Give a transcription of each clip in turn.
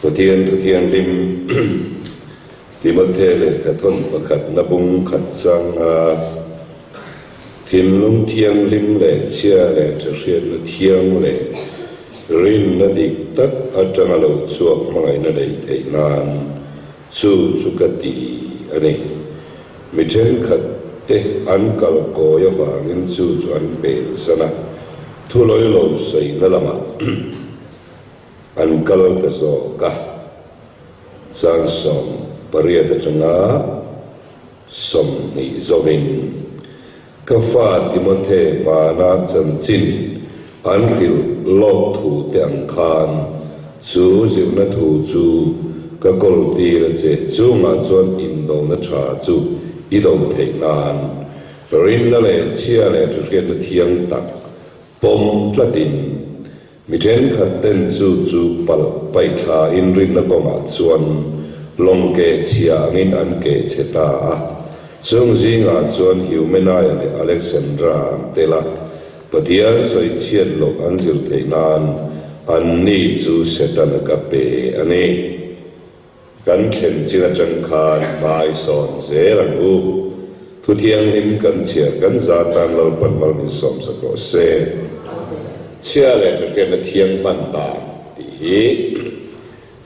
Pathian Thuthianghlim Timothe lehkhathawn pakhatna bung khat changa thinlung thianghlim leh chhia leh ṭhahriatna thiang leh rinna dik tak aṭanga lo chhuak hmangaihna nei theih nan chu chu ka ti a ni. Mi ṭhenkhat te an kal kawi avangin chu chu an pel san a, thu lawi lo sawina lamah An kal ta zawk a, chang 18 atanga 20 zawin ka fa Timothe hmana chanchin an hrilh lawk thu te ang khan chu zirna thu chu ka kawl tir a che, chungah chuan indona tha chu i do theih nan rinna leh chhia leh ṭhahriatna thiang tak pawm tlatin Mi thenkhat ten chu chu palh paih thla in rinna kawngah chuan lawng keh chhia angin an keh chhe ta a. Chung zingah chuan Humenaia leh Alexandra an tel a, Pathian sawi chhiat loh an zir theih nan anni chu Setana ka pe a ni. Kan thlen chin atang khan hmai sawn zel ang u. Thu thianghlim kan chhiar kan za tan Lalpan mal min sawm sak rawh se. Chhia leh ṭhahriatna thiang hman dan tih hi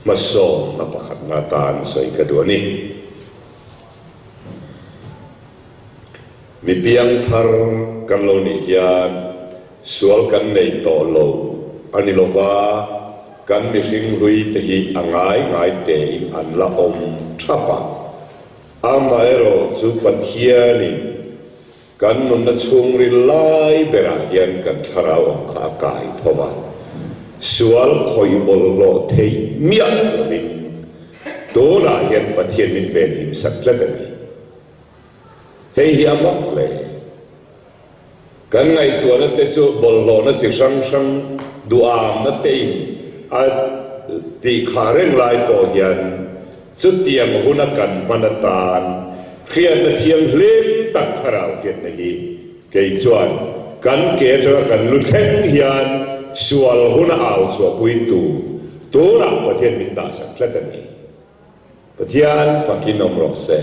hmasawmna pakhatna atan sawi ka duh a ni. Mi piangthar kan lo nih hian sual kan nei tawh lo a ni lova, kan mihring hlui te hi a ngai ngai tein an la awm thap a. Amaherawh chu Pathianin kan nunna chhungril lai berah hian kan thlarau awm kha a kai tho va, sual khawih bawlhhlawh theih miah lovin tunah hian Pathian min venhim sak tlat a ni. Hei hi a mak hle. Kan ngaihtuahna te chu bawlhhlawhna chi hrang hrang duhamna tein a tih khah reng lai pawh hian chutiang huna kan hman atan hriatna thianghlim tak thlarau hriatna hi kei chuan kan ke atanga kan lu thleng hian sual huna au chhuahpui tur tunah Pathian min dahsak tlat a ni. Pathian fakin awm rawh se.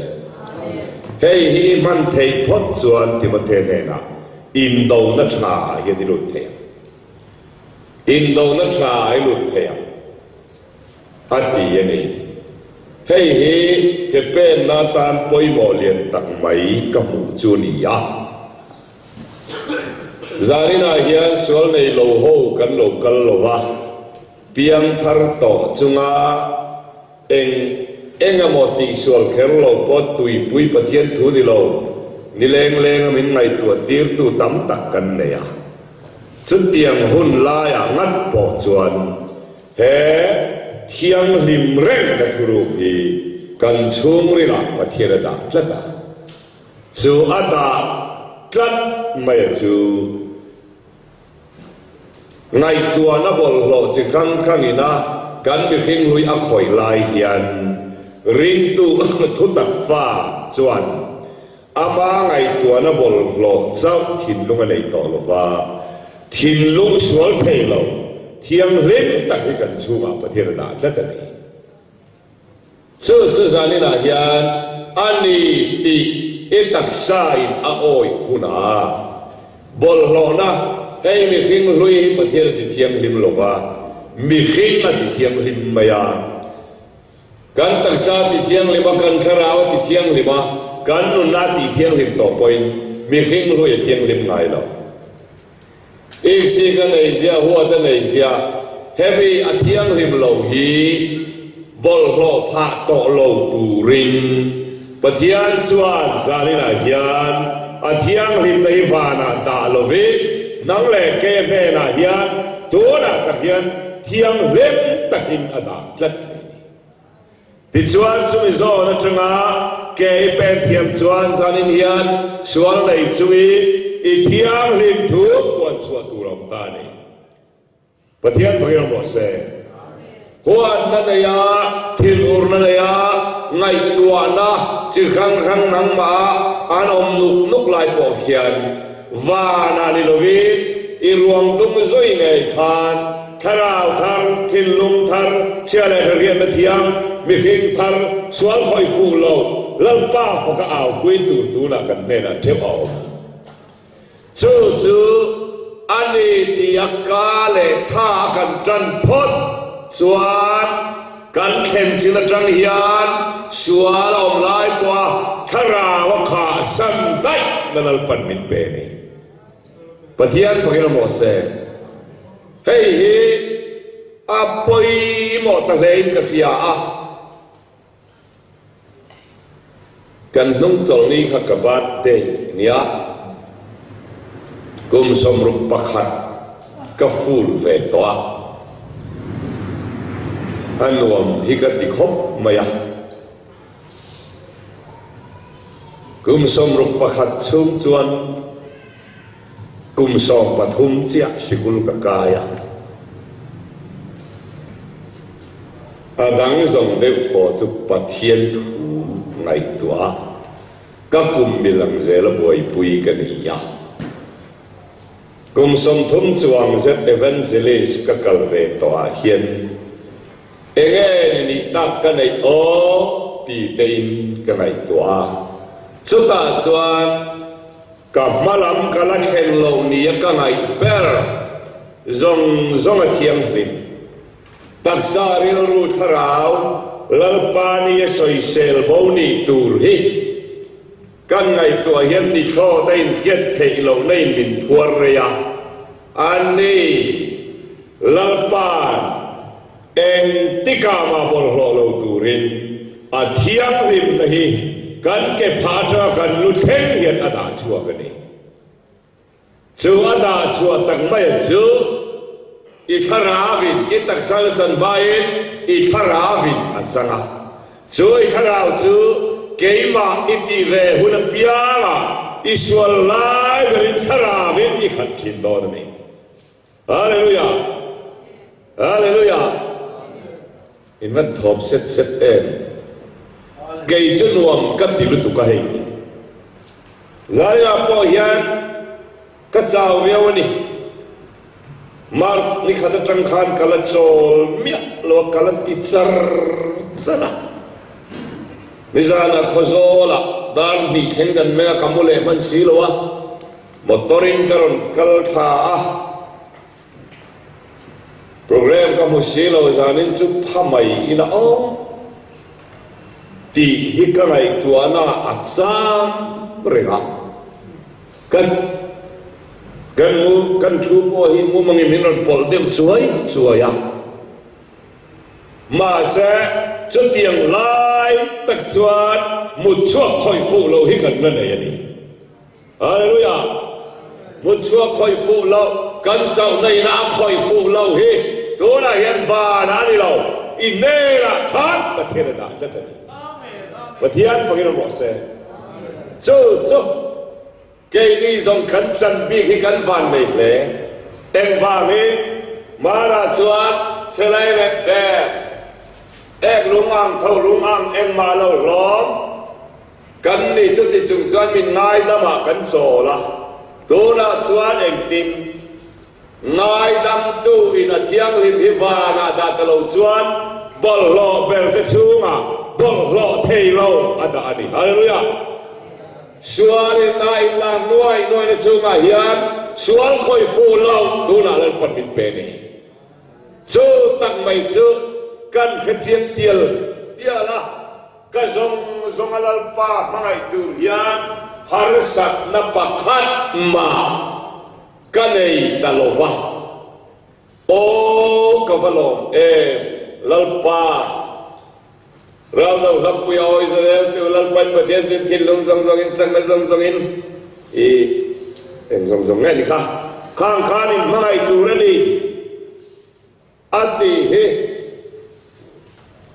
Hei hi i hman theih phawt chuan Timothe hnenah indona tha ah hian i lut thei ang. Indona tha ah i lut thei ang a ti a ni. Hei hi ke penna atan pawimawh lian tak mai ka hmuh chu ni a. Zaninah hian sual nei lo ho kan lo kal lo va. Piangthar tawh chunga eng eng emaw tihsual kher lo pawh tuipui Pathian thu ni lo, ni leng lenga min ngaihtuah tirtu tam tak kan nei a. Chutiang hun laiah ngat pawh chuan he thianghlim rengna thuruk hi kan chhungrilah Pathian a dah tlat a. Chu a dah tlat mai a chu. Ngaihtuahna bawlhhlawh chi hrang hrangin a kan mihring hlui a khawih lai hian ringtu thutak fa chuan ama ngaihtuahna bawlhhlawh chauh thinlung a nei tawh lo va, thinlung sual thei lo thianghlim tak hi kan chhungah Pathian a dah tlat a ni. Chu chu zaninah hian a ni tih i taksain a awih hunah bawlhhlawhna hei mihring hlui hi Pathian a ti thianghlim lo va, mihring a ti thianghlim mai a. Kan taksa a ti thianghlim a, kan thlarau a ti thianghlim a, kan nunna a tih thianghlim tawh pawhin mihring hlui a thianghlim ngai lo. Iksik a nei ziah, huat a nei ziah, hemi a thianghlim lo hi bawlhhlawh phah tawh lo turin Pathian chuan zaninah hian a thianghlimna hi vanah dah lovin nang leh ke hnenah hian tunah tak hian thianghlim takin a dah tlat mai a ni. Tichuan chumi zawn atanga ke i pen thiam chuan zanin hian sual nei chungin i thianghlim thu puan chhuah tur a awm ta a ni. Pathian fakin awm rawh se. Huatna neia, thinurna neia, ngaihtuahna chi hrang hrang nangmah an awm nuk nuk lai pawh khian vanah ni lovin i ruang dum zui ngei khan. Thlarau thar, thinlung thar, chhia leh hriatna thiam, mihring thar, sual khawih fuh lo, Lalpa faka aupui tur tunah kan hnenah theuh a awm. Chu chu a ni tia ka leh tha a kan tan phawt chuan kan thlen chin atang hian sual a awm lai pawha thlarau a khah san daih na Lalpan min pe a ni. Pathian fakin a mawh se. Hei hi a pawimawh ta hlein ka hria a. Kan hnung chawlhni kha ka birthday nia, kum 61 ka full ve tawh a, a nuam hi ka ti khawp mai a. Kum 61 chhung chuan Kum 13 chiah sikul ka kai a, a dang zawng deuh thaw chu Pathian thu ngaihtuah a, ka kum mil ang zel a buaipui ka ni a. Kum 30 chuang zet evangelist ka kal ve tawh ah hian enge ni nih tak ka neih aw ti tein ka ngaihtuah a, chutah chuan Ka hma lam ka la thlen loh nia ka ngaih ber zawng zawng a thianghlim. Taksa rilru thlarau Lalpa nia sawisel bo nih tur hi kan ngaihtuah hian ni thlawt a inhriat theih lohna in min phuar rei a, a ni Lalpa'n Engtikah mah bawlhhlawh lo turin a thianghlimna hi kan ke phah atanga kan lu thleng hian a dah chhuak a ni. Chu a dah chhuah tak maia chu i thlarauin i taksa la chan hmain i thlarauin a chang a. Chu i thlarau chu keimah i tih ve hun apiangah i sual lai berin thlarauin i khat thin dawn a ni. Hallelujah! Hallelujah! In van thawm set set em? Kei chu nuam ka ti lutuk a hei. Zaia pawh hian ka chau viau a ni. March ni khat atang khan ka la chawl miah lo a, ka la ti char char a. Nizanah Khawzawlah dar hnih thleng kan meng a, ka mu leh hman si lo a. Motor in ka rawn kal thla a, program ka hmu si lo zanin chu pha mai ila aw tih hi ka ngaihtuahna a chang reng a, kan kan mu kan thu pawh hi mumangin min rawn pawlh deuh chuai chuai a, mahse chutiang lai tak chuan mut chhuak khawih fuh lo hi kan la nei a ni. Hallelujah! Mutchhuak khawih fuh lo, kan chauhna ina a khawih fuh lo hi tunah hian van a ni lo, i hnenah khan Pathian a dah tlat a ni. Pathian fakin awm rawh se. Chu chu keini zawng kan chan bik hi kan van nei hle. Engvangin Mara chuan chelai leh der, ek lung ang, tho lung ang engmah lo hlawm, Kan ni chuti chung chuan min ngaidamah kan chawl a, tunah chuan engtin ngaidamtu in a thianghlim hi vanah dah ta lo chuan bawlhhlawh ber te chungah bawlhhlawh thei lo a dah a ni. Hallelujah! Sual in a inlar nuai nuaina chungah hian sual khawih fuh lo tunah Lalpan min pe a ni. Chu tak mai chu kan hrechiang tial tial a. Ka zawng zawnga Lalpa hmangaih tur hian harsatna pakhat mah ka nei ta lo va. Aw ka va lawm em, Lalpa! Raldo hlapui a aw Israel tu Lalpa in Pathian chu in thinlung zawng zawngin chakna zawng zawngin i eng zawng zawng nge ni kha khang khan in hmangaih tur a ni. A tih hi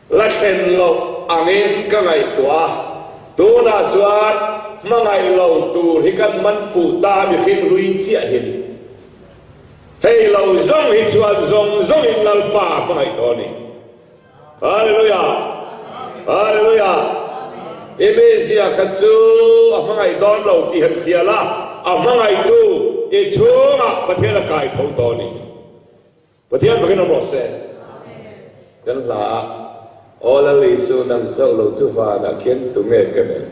la thlen loh angin ka ngaihtuah a, tunah chuan hmangaih lo tur hi kan man fuh ta a mihring hlui chiah hi a ni. Hei lo zawng hi chuan zawng zawngin Lalpa a hmangaih tawh a ni. Hallelujah! Hallelujah! I mizia kha chu a hmangaih dawn lo tih han hria la, a hmangaihtu i chhungah Pathian a kai tho tawh a ni. Pathian fakin awm rawh se. Kan hla a, Aw Lal Isu nang chauh lo chu vanah khian tunge ka neih?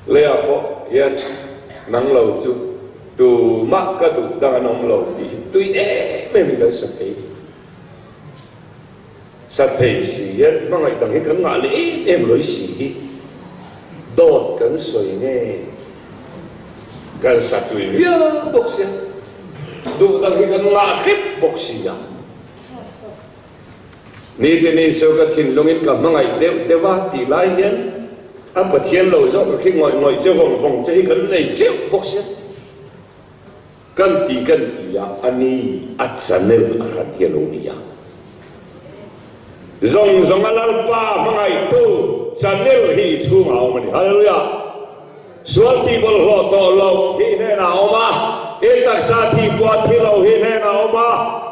Leiah pawh hian nang lo chu tumah ka duh dang an awm lo tih hi tui em em in kan sa thei. Sa thei si hian hmangaih dang hi kan ngah leh em em lawih si hi dawt kan sawi nge kan sa tui viau bawk sia, duh dang hi kan ngah hrep bawk si a. Nitin Isu ka thinlungin ka hmangaih deuh deuh a tih lai hian a Pathian lo zawk ka khi ngawih ngawih che vawng vawng che hi kan nei teuh bawk sia. Kan ti kan ti a, a ni a channel a hran hi a lo ni a. Zawng zawng a Lalpa hmangaihtu channel hi i chhungah a awm a ni. Hallelujah! Sual tih bawlhhlawh tawh lo hi hnenah a awm a, i taksa thih pawh a thi lo hi hnenah a awm a,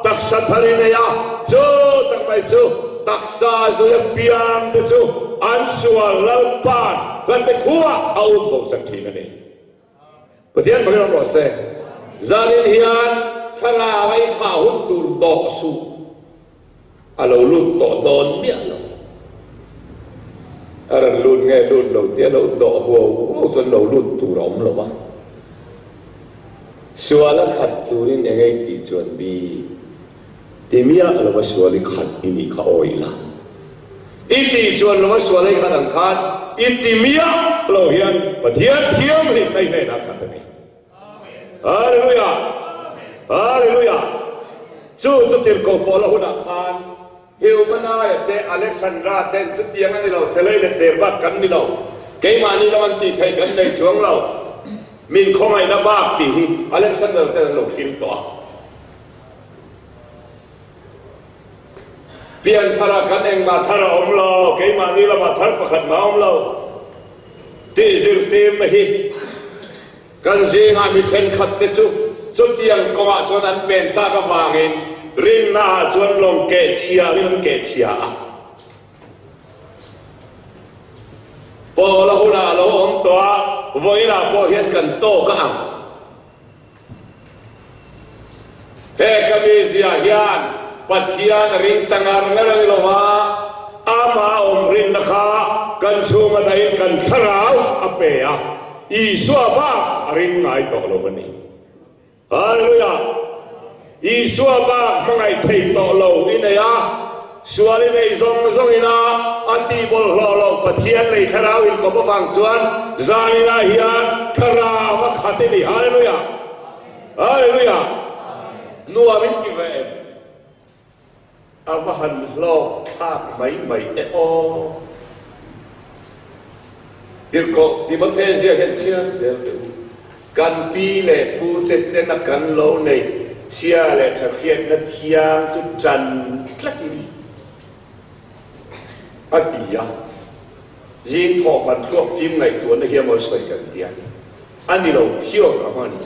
taksa thar i nei a, chu tak mai chu taksa zui apiang te chu an sual Lalpa'n hlate khuah a um bo sak thin a ni. Pathian fakin awm rawh se. Zanin hian thlarau a i thlah hun tur dawh suh. A lo lut tawh dawn miah lo. A rawn lut nge lut lo tia lo dawh huau huau chuan lo lut tur a awm lo va. Sual a khat turin eng ei tih chuan bi ti miah lova sual i khat i nih kha awih la. I tih chuan lova sual ei khat ang khan i ti miah lo hian Pathian thianghlimna i hnenah khat a ni. Hallelujah! Hallelujah! Chu chu tirhkoh pawhla hunah khan Heumanaya te Alexandra ten chutiang a ni lo, chelei leh der bak kan ni lo, keimahni lam an tih theih kan nei chuang lo, min khawngaihna bak tih hi Alexander ten an lo thlir tawh a. Pian tharah kan engmah thar a awm lo, keimahni lamah thar pakhat mah a awm lo tih zirtirna hi Kan zingah mi thenkhatte chu chutiang kawngah chuan an pen tak avangin rinnaah chuan lawng kehchhia angin an kehchhia a. Paula hunah a lo awm tawh a, vawiinah pawh hian kan tawk a ang. He ka mizia hian Pathian a ring ta ngar ngar a ni lo va, amah awm rinna kha kan chhunga dahin kan thlarau a pe a, Isua bak a ring ngai tawh lo a ni. Hallelujah! Isua bak hmangaih thei tawh lo i nei a, sual i nei zawng zawngin a, a tihbawlhhlawh loh Pathian lei thlarau inkawp avang chuan zaninah hian thlarau a khat i ni. Hallelujah! Hallelujah! Nuam in ti ve em? A va han hlawk thlak mai mai e aw. Tirhkoh Timothe zia hian chhiar zel teh u. Kan pi leh pu te chena kan lo neih chhia leh tha hriatna thiang chu tan tlatin a ti a. Zing thawh pan thluak fim ngaihtuahna hi a mawi sawi kan ti a. A ni lo phiawk a hma ni.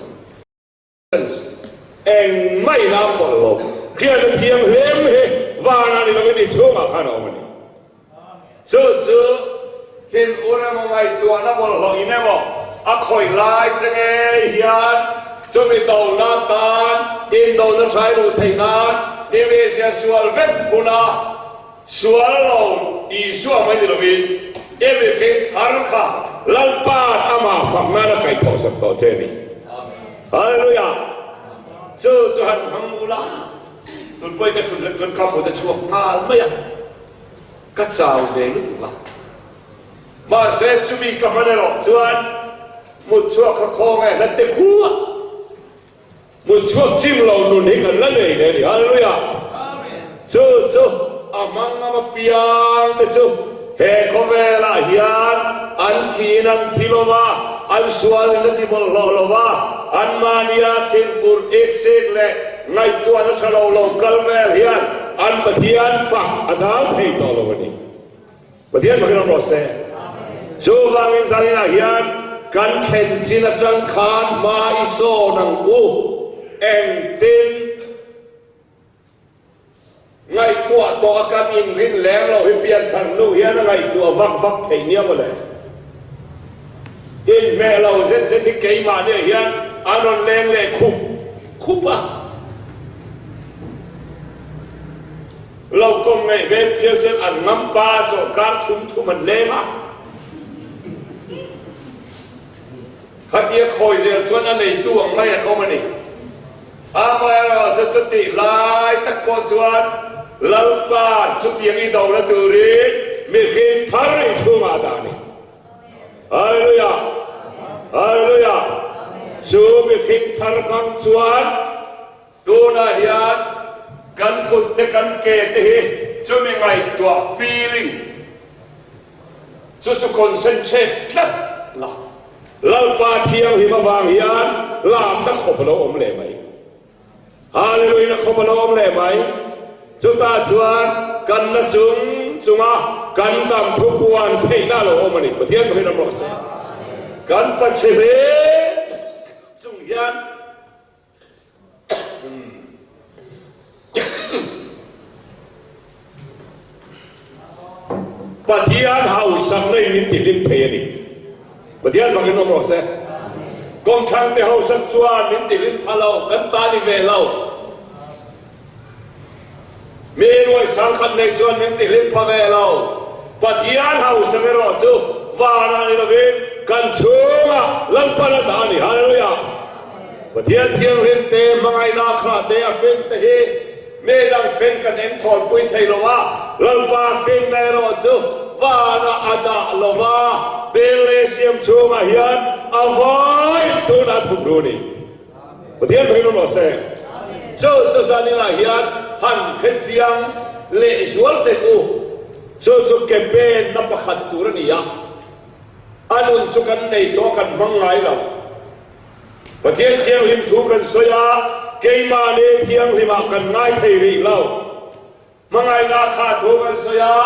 Engmah in a pawlh lo. Hriatna thianghlim hi vanah ni lovin i chhungah khan a awm a ni. Chu chu thinur emaw ngaihtuahna bawlhhlawh in emaw a khawih lai che ngei hian chumi dona tan indona trai luh theih nan i mizia sual vek huna Sual lo Isua mai ni lovin i mihring thar kha Lalpa'n amah fak nan a kaihthawh sak tawh che a ni. Hallelujah! Chu chu han hmang ula, tun pawhin ka chhun hlek chuan ka mut a chhuak nghal mai a, ka chau ve lutuk a. Mahse chumi ka hman erawh chuan mut chhuak kha khawnge hla te khua. Hmun chhuak chim lo nun hi kan la nei hle a ni. Hallelujah! Chu chu a hmangam apiang te chu he khawvelah hian an thiin an thi lo va, an sualin a ti bawlhhlawh lo va, anmahnia thinur iksik leh ngaihtuahna tha lo lo kal vel hian an Pathian fak a dal thei tawh lo a ni. Pathian fakin awm rawh se. Chuvangin zaninah hian kan thlen chin atang khan hma i sawn ang u. Engtin ngaihtuah tawh a kan inrin leng lo hi pianthar hnu hian a ngaihtuah vak vak thei nia mawle. Inhmeh lo zet zet hi keimahniah hian an rawn leng leh khup khup a. Lo kawm ngaih ve phiau chuan an ngam pa chawlhkar thum thum an leng a. Khatia khawi zel chuan a neitu ang mai an awm a ni. Amaherawhchu chutih lai tak pawh chuan Lalpa chutiang i dona turin mihring thar i chhungah a dah a ni. Hallelujah! Hallelujah! Chu mihring thar hmang chuan tunah hian kan kut te kan ke te hi chumi ngaihtuah feeling Chu chu concentrate tlat la. Lalpa Thianghlim avang hian lamna khawp a lo awm leh mai. Hallelujah na khawp a lo awm leh mai. Chutah chuan kan na chung chunga kan dam thu puan theihna a lo awm a ni. Pathian pawhin awm rawh se. Kan pachhe hle chung hian. Pathian hausakna in min tihlim thei a ni. Pathian fakin awm rawh se. Kawngthlang te hausak chuan min tihlim pha lo, kan ta ni ve lo. Mi ruai sangkhat nei chuan min tihlim pha ve lo. Pathian hausak erawh chu vanah ni lovin kan chhungah Lalpan a dah a ni. Hallelujah! Pathian thianghlim te, hmangaihna kha te, a fing te hi mi dang fing kan engthawlpui thei lo a, Lalpa fingna erawh chu vanah a dah lo va, bel leh siam chhungah hian a vai tunah a thuk ru a ni. Pathian phei rawh se. Chu chu zaninah hian han hre chiang leh zual teh u. Chu chu ke penna pakhat tur a ni a, a nun chu kan nei tawh kan hmang ngai lo. Pathian thianghlim thu kan sawi a, keimahni thianghlimah kan ngai thei rih lo. Hmangaihna kha thu kan sawi a,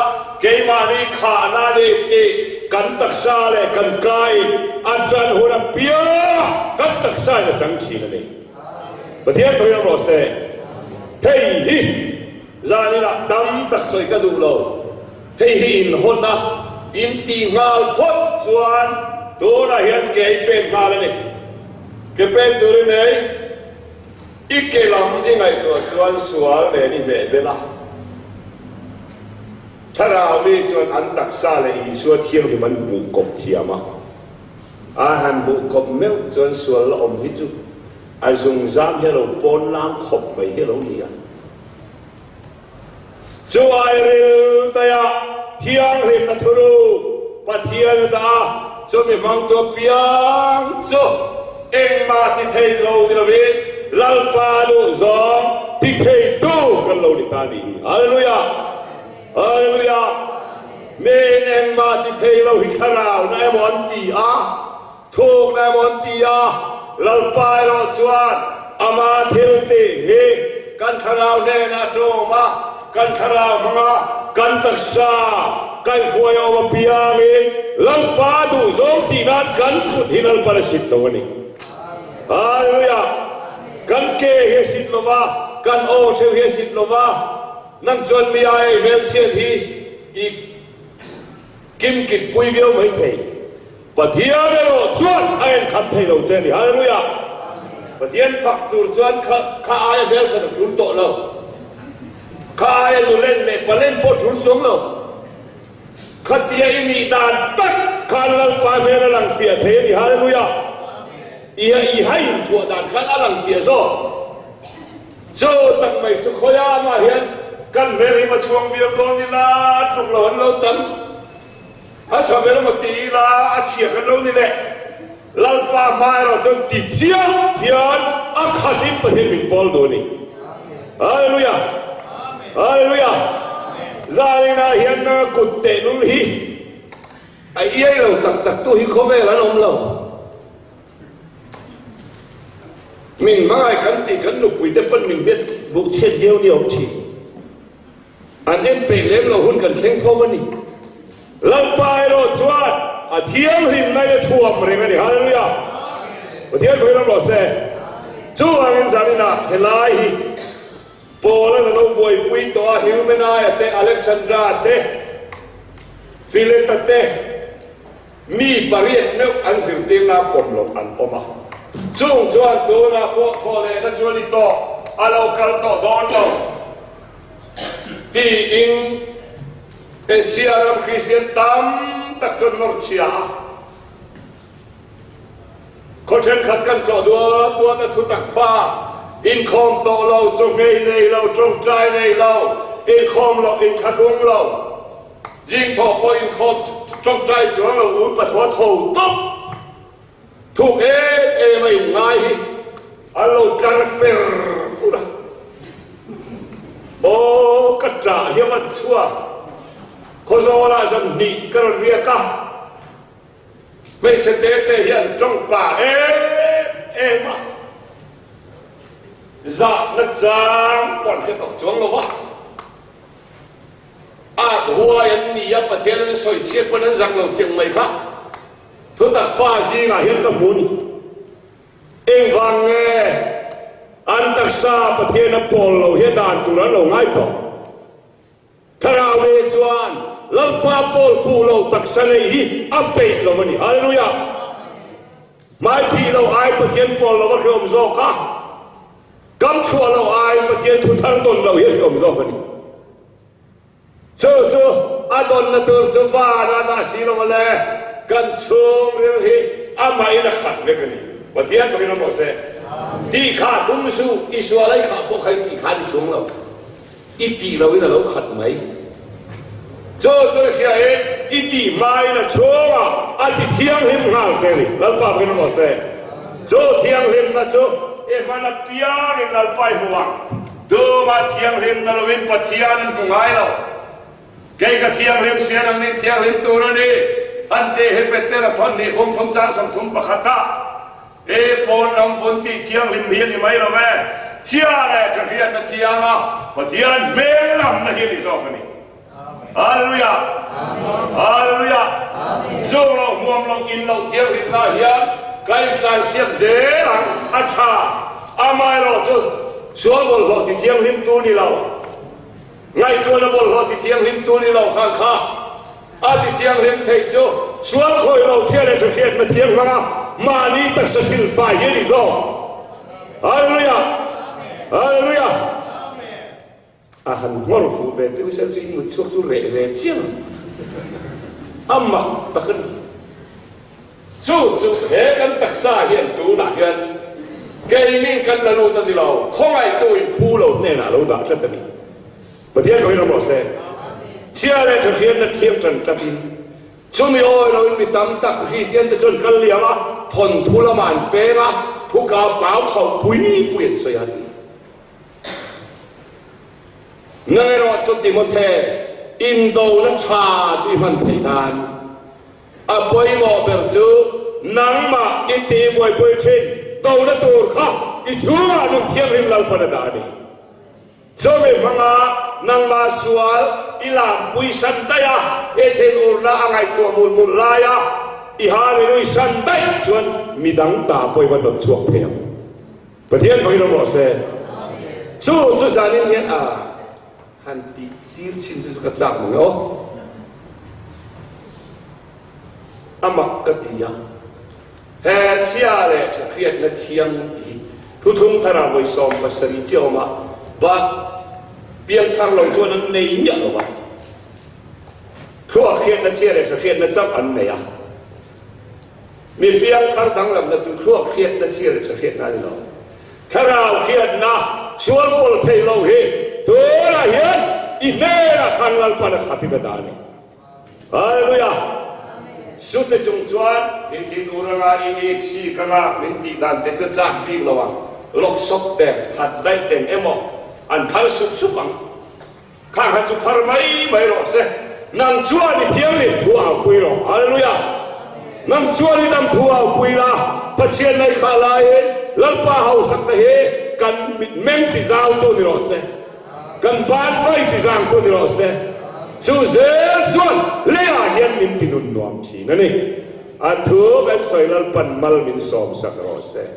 keimahni khahna a ni tih kan taksa leh kan kain a tan hun apiang kan taksa in a chang thin a ni. Pathian thawi ram rawh se. Hei hi zaninah tam tak sawi ka duh lo. Hei hi inhawn a, in tih nghal phawt chuan tunah hian ke i pen nghal a ni. Ke pen turin ei. I ke lam i ngaihtuah chuan sual nen i hmeh bel a. Thlarau mi chuan an taksa leh Isua thianghlim an hmuh kawp thiam a. A han hmuh kawp meuh chuan sual la awm hi chu a zungzam hi a lo pawn lang khawp mai hi a lo ni a. Chu ai riltaia thianghlimna thuru Pathian a dah a, chumi hmangtu apiang chu engmah ti thei lo ni lovin Lalpa duhzawng ti theitu kan lo ni ta a nih hi. Hallelujah! Hallelujah! Miin engmah ti thei lo hi thlarauna emaw an ti a, Thukna emaw an ti a, Lalpa erawh chuan ama thil tih hi kan thlarau hnenah a ṭawm a, kan thlarau hmanga kan taksa kaihhuai a awm apiangin Lalpa duhzawng tih nan kan kut hi Lalpan a sit lo a ni. Hallelujah! Kan ke hi a sit lo va, kan aw ṭheuh hi a sit lo va, nang chuan mi aia i hmelchhiat hi i kimkitpui viau mai thei. Pathian erawh chuan a enkham thei lo che a ni. Hallelujah! Pathian fak tur chuan kha kha aia hmelthat a tul tawh lo. Kha aia nulen leh palen pawh tul chuang lo. Khatia i nih dan tak khan Lalpa hmel a lang fiah thei a ni. Hallelujah! I i hai inthuah dan khan a lang fiah zawk. Chu tak mai chu khawiah mah hian kan hmel hi va chhuang viau dawn ila tluk lo an lo tam. A tha ber emaw ti ila a chhia kan lo ni leh. Lalpa hma erawh chuan ti chiang hian a khatin Pathian min pawl duh a ni. Hallelujah! Hallelujah! Zaninah hian nanga kut tehlul hi a iai lo tak tak tu hi khawvel an awm lo. Min hmangaih kan tih kan nupuite pawn min hmet buh chhiat viau ni awm thin. An en peih lem lo hun kan thleng fo a ni. Lalpa erawh chuan a thianghlimna in a thuam reng a ni. Hallelujah! Pathian thawi ram rawh se. Chuvangin zaninah helai hi Paul-a'n a lo buaipui tawh a, Humenaia te, Alexandra te, Phileta te, Mi pariat meuh an zirtirna pawm loh an awm a, chung chuan tunah pawh thawh lehna chu a ni tawh, a lo kal tawh dawn lo. Tiin Asia ram Kristian tam tak chuan nawr chhia a. Khaw thenkhat kan tlawh duat duat a thutak fa, inkhawm tawh lo, chawhmei nei lo, tawngtai nei lo, inkhawm lo, inthlahrung lo, zing thawh pawh inkhawm tawngtai chuang lo, ul pathua tho tawp thuk em em a inngai hi an lo tlar fer fur a. Aw ka ṭah hi a van chhuak, Khawzawlah zan hnih ka rawn riak a. Hmeichhe te te hi an tawng pa em em a, zahna chang pawh an hre tawh chuang lo va, at huai an ni a, Pathian an sawi chhiat pawn an zak lo tiang mai kha thutak fa zingah hian ka hmu a ni. Engvang nge an taksa Pathian a pawl lo hi a dan tur an lo ngai tawh? Thlarau leh chuan Lalpa pawl fuh lo taksa nei hi a peih lo a ni. Hallelujah! Hmai phih lo ai Pathian pawl lo a hreawm zawk a, kam chhuah lo ai Pathian thu thar tawn lo hi a hreawm zawk a ni. Chu chu a dawnna tur chu van a dah si lo a le, kan chhungril hi amahin a khat vek a ni. Pathian fakin awm rawh se. Tih kha tum suh, i sual ai khah pawh kha i tih kha a ni chung lo. I tih loin a lo khat mai. Chu chu hria in i tih hmain a chhungah a ti thianghlim nghal che a ni. Lalpa fakin awm rawh se. Chu thianghlimna chu i hman apiangin Lalpa i hmu ang. Tumah thianghlimna loin Pathian an hmu ngai lo. Kei ka thianghlim sia nang nih thianghlim tur a ni. An tih hi Petera thawn hnih kum thum chang 31 ah. He pawn lam vun tih thianghlim hi a ni mai lo e, chhia leh tha hriatna thiang a Pathian hmel lamna hi a ni zawk a ni. Hallelujah! Hallelujah! Zung lo, hmuam lo, in lo thianghlim lah hian ka intlan siak zel ang, a tha. Amaherawh chu sual bawlhhlawh ti thianghlim tu ni lo. Ngaihtuahna bawlhhlawh ti thianghlim tu ni lo khan kha a ti thianghlim theih chu sual khawih lo chhia leh thahriatna thiang hmanga mahni taksa silfai hi a ni zawk. Hallelujah! Hallelujah! A han nghawr fuh ve che u sel chu in mut chhuak chu reh ve chiang a mak tak a ni. Chu chu he kan taksa hian tunah hian keinin kan la lut a ni lo, khawngaihtu in phu lo hnenah lo dah tlat a ni. Pathian kawhin awm rawh se. Chhia leh tha hriatna thiam tan tlatin chumi awi loin mi tam tak Kristian te chuan kal liam a, thawnthu lamah an peng a, thuka pau khauh pui pui an sawi a ti. Nang erawh chu Timothe, indona tha chu i hman theih nan. A pawimawh ber chu nangmah i tih buaipui thin dona tur kha i chhungah nun thianghlim Lalpan a dah a ni. Chumi hmanga nangmah sual i lampui san daih a, i thinurna a ngaihtuah mul mul laia i Hallelui san daih chuan midang ta pawh i va hnawt chhuak thei ang. Pathian fakin awm rawh se. Chu chu zanin hian a Han tih tir chin chu ka chak mang e aw. A mak ka ti a, he chhia leh tha hriatna thiang tih hi thuthlung thara vawi 70 chiah awm a, but piangthar lo chuan an nei miah lo va, thluak hriatna chhia leh tha hriatna chauh an nei a. Mi piangthar danglamna chu thluak hriatna chhia leh tha hriatna a ni lo. Thlarau hriatna sual pawl thei lo hi tunah hian i hnenah khan Lalpan a khat in a dah a ni. Hallelujah! Chute chung chuan i thinur anga i ik sik anga min tih dan te chu chak bik lo ang, lawksawp teng, that daih teng emaw an phal sup sup ang. Kha kha chu phar mai mai rawh se. Nang chuan i thianghlim thu au pui rawh. Hallelujah! Nang chuan i dam thu au pui la, Pathian nei kha laiin Lalpa hausakna hi kan mitmeng ti zautu ni rawh se. Kan ban vai ti zangtu ni rawh se. Chu zel chuan leiah hian min ti nun nuam thin a ni. A thu kan sawi Lalpan mal min sawmsak rawh se.